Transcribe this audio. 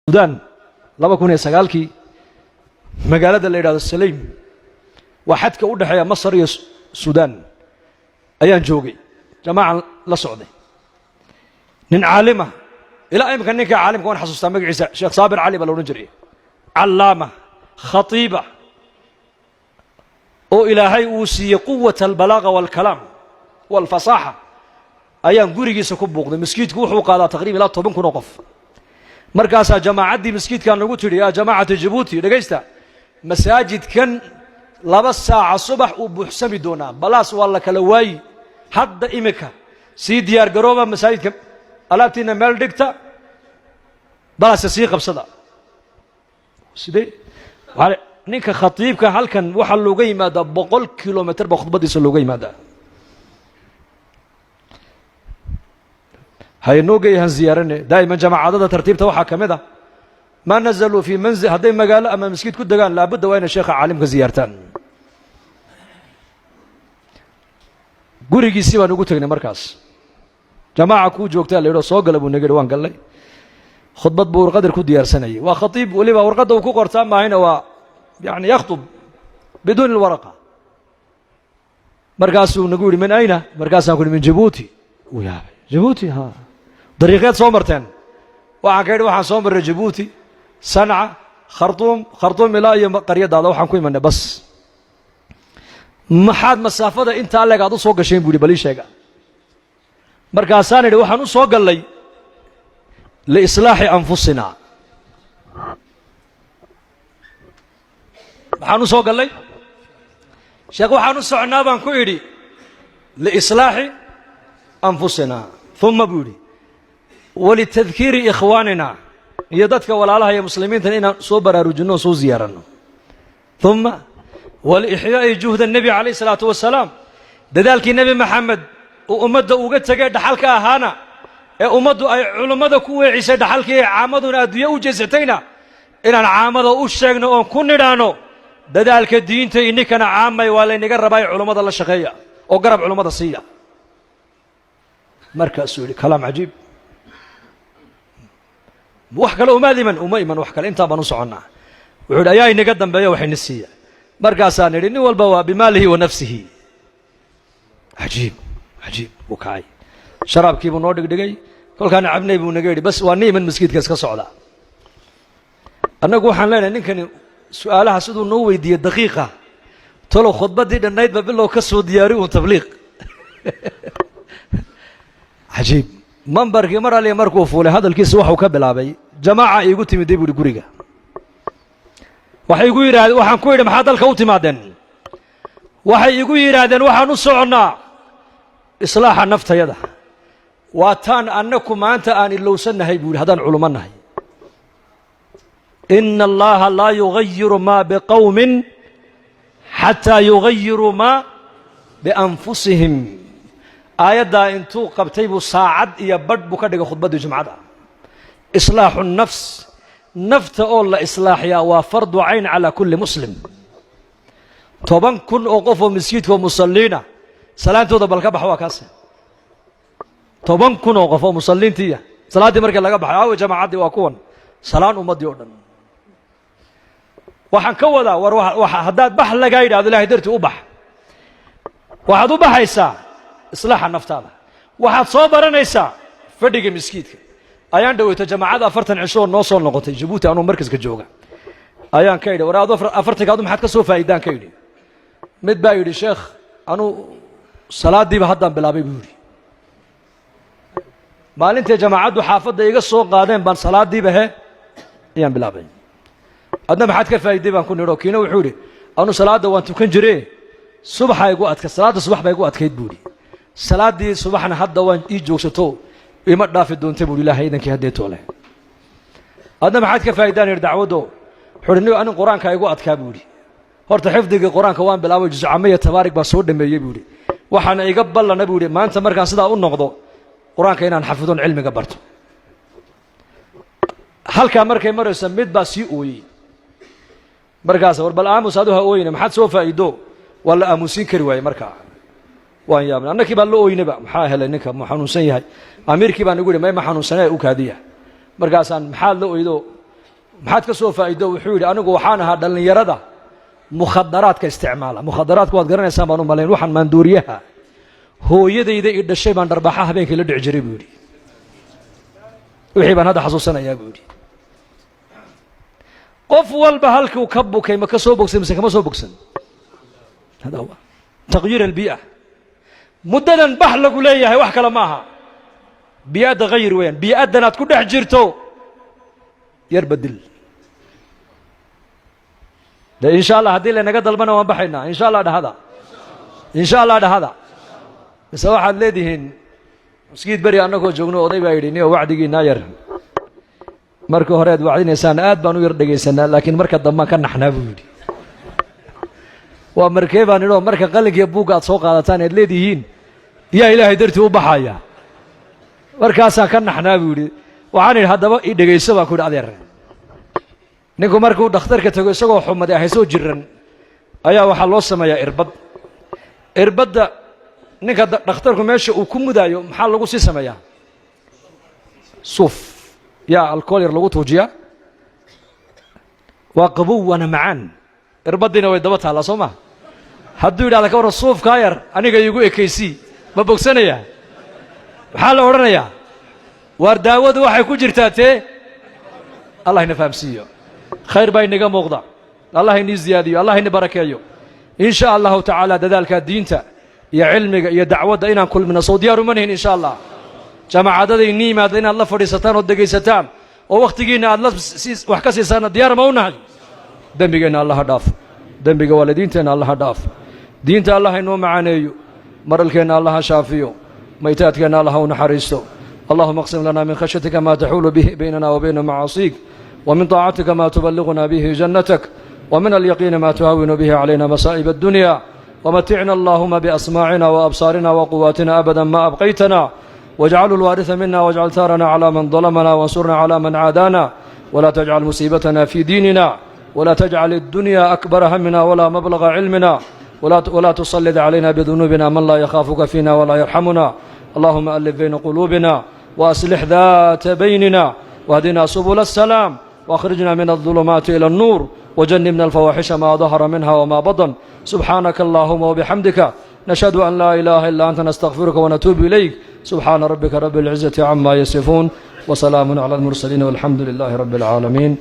Suudaan 2009-kii, magaalada la yidhahdo Saleym, waa xadka u dhexeeya Masar iyo Suudaan, ayaan joogay, jamaacan la socday. Nin caalima, ilaa imika ninka caalimka waan xasuustaa magaciisa, Sheekh Saabir Cali baa la odhan jiray, callaama khatiiba oo Ilaahay uu siiyey quwat albalaaga waalkalaam waalfasaaxa, ayaan gurigiisa ku buuqday. Maskiidku wuxuu qaadaa taqriban ilaa 10,000 oo qof. Markaasaa jamaacaddii maskiidkaa nagu tidhi: "Yaa jamaacata Jabuuti, dhegaysta, masaajidkan 2 saaca subax uu buuxsami doonaa, balaas waa la kala waayi. Hadda imika sii diyaar garooba, masaajidka alaabtiina meel dhigta, balaase sii qabsada." Sidee ninka khatiibka halkan waxaa looga yimaadaa 100 kilomitr baa khudbaddiisa looga yimaadaa. Haynoo geeyahan ziyaarane. Daa'iman jamaacadada tartiibta waxaa ka mid ah maa nazaluu fii manzil, hadday magaalo ama maskiid ku degaan, laabudda waa inay sheekha caalimka ziyaartaan. Gurigiisii baan ugu tegnay. Markaas jamaaca kuu joogtaa la yidho, soo gala buu naga yidhi. Waan gallay. Khudbad buu warqadar ku diyaarsanayay. Waa khatiib weliba, warqadda uu ku qortaa maahayna, waa yani yakhtub biduuni alwaraqa. Markaasuu nagu yidhi: "Min ayna?" Markaasaan ku yidhi: "Min Jabuuti." Uu yaabay. "Jabuuti? Ha, dariiqeed soo marteen?" Waxaan ka yidhi: "Waxaan soo marray Jabuuti, Sanca, Khartuum, Khartuum ilaa iyo qaryadaada waxaan ku imanay bas." "Maxaad masaafada intaa leeg aad u soo gasheen?" buu yidhi. "Bal ii sheega." Markaasaan idhi: "Waxaan u soo gallay liislaaxi anfusina." Maxaan u soo gallay, sheekh? "Waxaan u socnaa," baan ku idhi, "liislaaxi anfusina." "Uma," buu yidhi, "walitadkiiri ikhwaanina," iyo dadka walaalaha iyo muslimiintan inaan soo baraarujinno oo soo ziyaaranno. "Uma walixyaa'i juhda nebi calayh isalaatu wasalaam," dadaalkii Nebi Maxamed uu ummadda uga tegay dhaxalka ahaana, ee ummaddu ay culummada ku weecisay dhaxalkii, ee caamaduna adduunye u jeesatayna, inaan caamada u sheegno oon ku nidhaano: dadaalka diinta ininkana caamay waa laynaga rabaa, culummada la shaqeeya oo garab culummada siiya. Markaasuu yidhi: "Kalaam cajiib, wax kale umaad iman?" "Uma iman wax kale, intaan baan u soconnaa." Wuxuu yidhi: "Ayaa inaga dambeeya waxayna siiya?" Markaasaan idhi: "Nin walba waa bimaalihi wa nafsihi." Cajiib, cajiib. Buu kacay, sharaabkii buu noo dhigdhigay. Kolkaana cabnay buu naga yidhi: "Bas, waa ni iman maskiidka, iska socda." Annagu waxaan leenahay: ninkani su'aalaha siduu noo weydiiyey daqiiqa, talow khudbaddii dhannaydba bilow ka soo diyaari uun tabliiq. Cajiib. Mambarkii mar aliya markuu fuulay, hadalkiisa waxuu ka bilaabay: "Jamaaca iigu timiday," buuhi, "guriga. Waxay igu yidhahdeen, waxaan ku yidhi: 'Maxaa dalka u timaadeen?' Waxay igu yidhaahdeen: 'Waxaan u soconnaa islaaxa naftayada. Waa taan annaku maanta aan ilowsannahay,' buu yidhi, 'haddaan culummo nahay. Ina Allaha laa yugayiru maa biqowmin xataa yugayiruu maa bianfusihim." Aayaddaa intuu qabtay buu saacad iyo badh buu ka dhigay khudbaddii jumcada. Islaaxu nafs, nafta oo la islaaxiyaa, waa fardu cayn calaa kulli muslim. 10,000 oo qof oo maskiidka oo musalliina salaantooda bal ka bax, waa kaas. 10,000 oo qof oo musalliintiiya salaaddii markii laga baxay, aawe jamaacaddii? Waa kuwan salaan ummaddii oo dhan. Waxaan ka wadaa, war haddaad bax lagaa yidhahdo, Ilahay dartii u bax. Waxaad u baxaysaa islaaxa naftaada, waxaad soo baranaysaa fadhiga miskiidka. Ayaan dhaweyto jamaacada 40 cisho oo noo soo noqotay Jabuuti, anuu markaska jooga, ayaan ka idhi: "War adu 40-ka adu maxaad ka soo faa'iidaan?" Ka idhi. Mid baa yidhi: "Sheekh, anuu salaaddiiba haddaan bilaabay," buu yidhi. "Maalintay jamaacaddu xaafadda iga soo qaadeen baan salaaddiiba he ayaan bilaabay." "Adna maxaad ka faa'iday?" baan ku nidho. Kiina wuxuu yidhi: "Anu salaadda waan tukan jire, subaxa igu adka, salaadda subax baa igu adkayd," buu yidhi. "Salaaddii subaxna hadda waan ii joogsato, ima dhaafi doonta," buuhi, "Ilaahay idankii haddeetoo leh." "Adna maxaad ka faa'idaan?" yidhi dacwaddo. Wuxuu yidhi: "Anin Qur-aanka igu adkaa," buu yidhi. "Horta xifdigii Qur-aanka waan bilaabay, juscamaya tabaarig baan soo dhameeyey," buu yidhi. "Waxaana iga ballana," buu yidhi, "maanta markaan sidaa u noqdo Qur-aanka inaan xafidon, cilmiga barto." Halkaa markay marayso, mid baa sii ooyey. Markaas: "War bal aamus, adu ha ooyeyna, maxaad soo faa'iido?" Waa la aamusiin kari waayey. Markaa waan yaabnay, annakii baan la ooynaba. Maxaa helay ninka? Ma xanuunsan yahay? Amiirkii baan igu yidhi: "May, ma xanuunsanee, u kaadiya." Markaasaan: "Maxaad la oydo?" Maxaad ka soo faa'ido? Wuxuu yidhi, anigu waxaan ahaa dhallinyarada mukhadaraadka isticmaala. Mukhadaraadka waad garanaysaan baan u malayn, waxaan maanduuriyaha. Hooyadayda i dhashay baan dharbaxa habeenkii la dhici jiray, buu yidhi. Wixii baan hadda xasuusanayaa, buu yidhi. Qof walba halkuu ka bukay ma ka soo bogsan mise kama soo bogsan? Hada huwa تغيير البيئة. Muddadan bax lagu leeyahay wax kale ma aha, bii'adda hayr weeyaan. Bii'addan aad ku dhex jirto yar bedel de. Insha Allah, haddii laynaga dalbana waan baxaynaa, insha Allah. Dhahada insha Allah, dhahada. Mise waxaad leedihiin maskiid beri annagoo joogno, oday baa yidhi, niyo wacdigiinaa yar marka hore aad wacdinaysaan aad baan u yar dhegaysanaa, laakiin marka dambaan ka naxnaa, buu yidhi. Waa markee, baan idhi? Oo marka qalinkiiyo buugga aad soo qaadataan ead leedihiin yaa Ilaahay dartii u baxaya, markaasaan ka naxnaa, buu yidhi. Waxaan idhi, haddaba i dhegayso, baan ku yidhi, adeer. Ninku markuu dhakhtarka tago isagoo xumaday ahaysoo jiran ayaa waxaa loo sameeyaa irbad. Irbadda ninka dhakhtarku meesha uu ku mudaayo maxaa lagu sii sameeyaa? Suuf yaa alcohol yar lagu tuujiyaa. Waa qabow waana macaan. Irbaddiina way daba taallaa, soo ma? Hadduu yidhahda, ka warran suufkaa yar aniga iigu ekaysii, ma bogsanayaa? Maxaa la odhanayaa? Waar daawadu waxay ku jirtaa tee. Allah ina fahamsiiyo. Khayr baa inaga muuqda. Allah inii ziyaadiyo, Allah ini barakeeyo, in sha Allahu tacaala. Dadaalka diinta iyo cilmiga iyo dacwadda inaan kulmino soo diyaar uma nihin, insha Allah? Jaamacadada inii yimaada inaad la fadhiisataan oo degaysataan oo wakhtigiinna aad la wax ka siisaanna diyaar ma u nahay? Dembigeenna Allaha dhaaf, dembiga waalidiinteenna Allaha dhaaf, diinta Allah inoo macaaneeyo, maralkeenna Allaha shaafiyo, maytaadkeenna Allaha u naxariisto. اللهم اقسم لنا من خشيتك ما تحول به بيننا وبين معاصيك، ومن طاعتك ما تبلغنا به جنتك، ومن اليقين ما تهون به علينا مصائب الدنيا. ومتعنا اللهم بأسماعنا وأبصارنا وقواتنا أبدا ما أبقيتنا، واجعله الوارث منا، واجعل ثارنا على من ظلمنا، وانصرنا على من عادانا، ولا تجعل مصيبتنا في ديننا، ولا تجعل الدنيا أكبر همنا ولا مبلغ علمنا، ولا تسلط علينا بذنوبنا من لا يخافك فينا ولا يرحمنا. اللهم ألف بين قلوبنا وأصلح ذات بيننا، واهدنا سبل السلام، واخرجنا من الظلمات إلى النور، وجنبنا الفواحش ما ظهر منها وما بطن. سبحانك اللهم وبحمدك، نشهد أن لا إله إلا أنت، نستغفرك ونتوب إليك. سبحان ربك رب العزة عما يصفون، وسلام على المرسلين، والحمد لله رب العالمين.